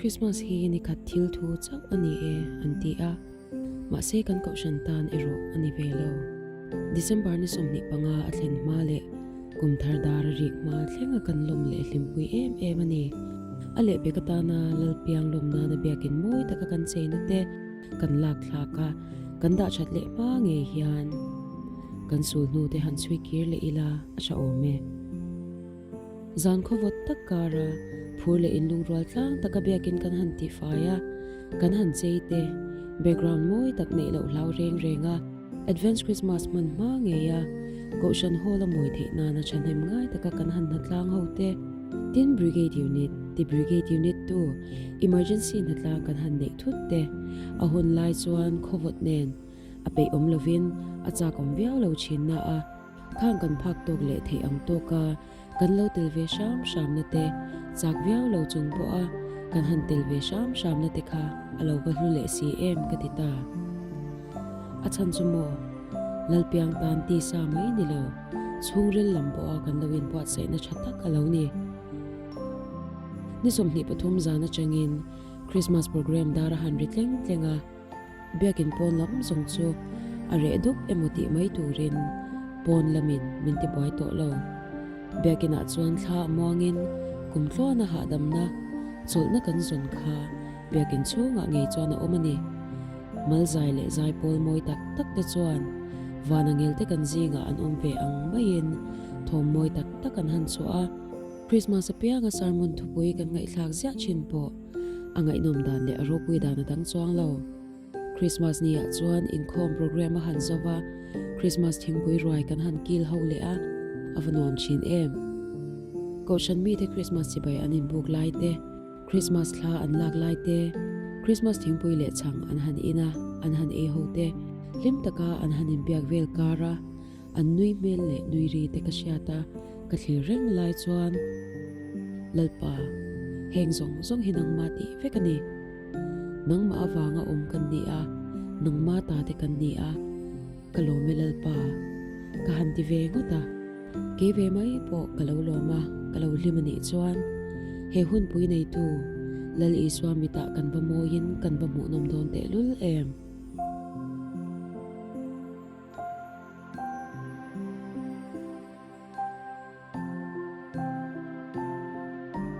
Christmas hi nikhat thil thu chauh a ni e an ti a, mahse kan kohhran tan erawh a ni ve lo. December ni 25 a thlen hma leh kum thar dar a rik hma thlenga kan lawm leh hlimpui em em a ni. A lehpek atana Lalpiang lawm nana biakin mawi taka kan cheina te kan lak thlak a, kan dah that leh hma ngei hian kan sul hnu te han chhui kir leh ila a tha awm e. Zan khawvawt tak kara phur leh inlungrual tlang taka biakin kan han tifai a, kan han chei te, background mawi tak neih loh hlau reng reng a, Advance Christmas hman hma ngei a, Kohhran Hall a mawi theih nana thahnem ngai taka kan han hnatlang ho te, tin Brigade Unit ti Brigade Unit tu Emergency hnatlang kan han neih thut te, a hun lai chuan khawvawt nen a peih awm lovin a chak awm viau lo thin na a. Khang kan phak tawk leh theih ang tawka kan lo tel ve hram hramna te, chak viau lo chung pawha kan han tel ve hram hramna te kha a lo va hlu leh si em ka ti ta. A chhan chu maw, Lalpiang tan tisa mai ni lo, chhungril lam pawha kan lo inbuatsaihna tha tak a lo ni. Ni 23 zan atangin Christmas program dar a han ri tleng tleng a. Biakin pawn lam zawng chu a reh dup emaw tih mai turin pawn lamin min ti buai tawh lo. Biakinah chuan thla a muangin kum tluana hahdamna chawlhna kan zawn kha biakin chhungah ngei chuan a awm a ni. Malzai leh zaipawl mawi tak tak te chuan vanangel te kan zingah an awm ve ang maiin thawm mawi tak tak an han chhuah a. Christmas apianga sermon thupui kan ngaihthlak ziah thin pawh A ngaihnawm dan leh a ropui dan a dang chuang lo. Christmas ni ah chuan inkhawm program a han zo va, Christmas thingpui ruai kan han kil ho leh a, a va nuam thin em. Kohhran mite Christmas chibai an inbuk lai te, Christmas thla an lak lai te, Christmas thingpui leh chhang an han in a, an han ei ho te, hlim taka an han inbiak vel kar a, an nui hmel leh nui ri te ka hriat a, ka thlir reng lai chuan, Lalpa, heng zawng zawng hi nangmah tih vek a ni. Nangmah avanga awm kan ni a, nangmah ta te kan ni a, ka lawm e Lalpa, ka han ti ve ngawt a. Kei ve mai pawh ka lo lawm a, ka lo hlim a nih chuan, he hunpui neitu Lal Isua mitah kan va mawiin kan va hmuhnawm dawn tehlul em?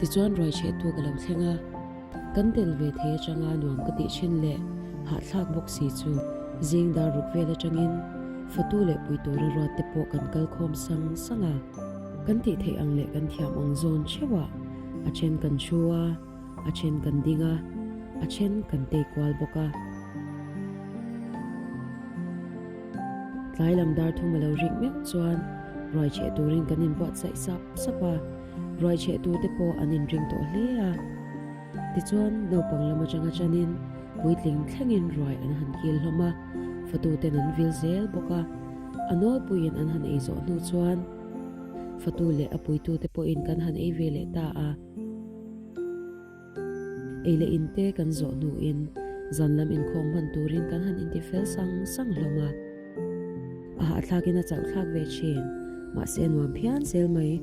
Tichuan ruaichhehtu ka lo thleng a, kan tel ve thei atanga nuam ka tih thin leh hahthlak bawk si chu zing dar ruk vel atangin fatu leh pui tura ruat te pawh kan kal khawm sang sang a. Kan tih theih ang leh kan thiam ang zawn theuh ah a then kan thu a, a then kan ding a, a then kan tei kual bawk a. Tlai lam dar thum a lo rik meuh chuan ruai cheh turin kan inbuatsaih sap sap a, ruai cheh tur te pawh an inring tawh hle a. Tichuan, naupang lam atanga chanin puitling thlengin ruai an han kil hlawm a, fatu ten an vil zel bawk a. A nawlpuiin an han ei zawh hnu chuan fatu leh a puitu te pawhin kan han ei ve leh ta a. Ei leh in te kan zawh hnuin zan lam inkhawm hman turin kan han inti fel sang sang hlawm a. A hahthlakin a chauhthlak ve thin, mahse a nuam phian zel mai.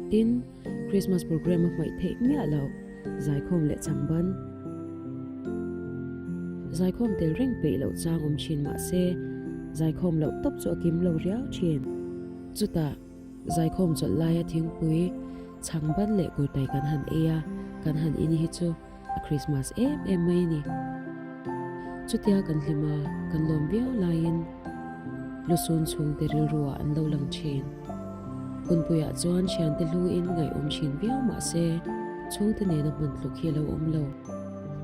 Tin, Christmas program a hmaih theih miah loh, zaikhawm leh changban. Zaikhawm tel reng peih loh chang awm thin mah se, zaikhawm loh tawp chu a kim lo riau thin. Chutah, zaikhawm chawlh laia thingpui, changban leh kurtai kan han ei a, kan han in hi chu A Christmas em em mai a ni. Chutia kan hlim a, kan lawm viau laiin lusun chhungte rilruah an lo lang thin. Hunpuiah chuan thiante hluin ngaihawm thin viau mah se chhungte nena hman tluk hi a lo awm lo.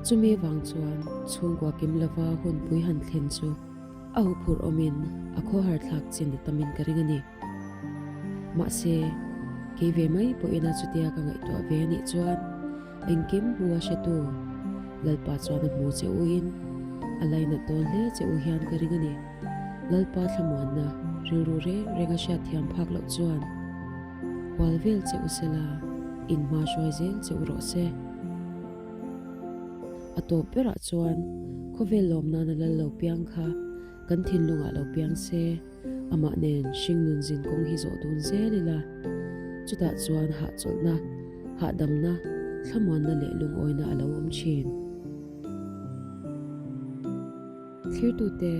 Chumi avang chuan chhungkua kim lova hunpui han thlen chu a huphurh awmin a khawhar thlak chin a tamin ka ring a ni. Mahse, kei ve mai pawhin a chutia ka ngaihtuah ve a nih chuan Engkim hmu a hretu Lalpa chuan a hmu che u in a lainat dawn hle che u hian ka ring a ni. Lalpa thlamuanna rilru reng reng a hriatthiam phak loh chuan hual vel che u sela, in hma hruai zel che u rawh se. A tawp berah chuan khawvel lawm nana lal lo piang kha kan thinlungah lo piang se, amah nen hringnun zin kawng hi zawh dun zel ila, chutah chuan hahchawlhna, hahdamna, thlamuanna leh lungawina a lo awm thin. Thlirtute,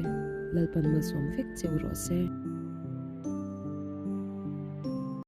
Lalpan malsawm vek che u rawh se.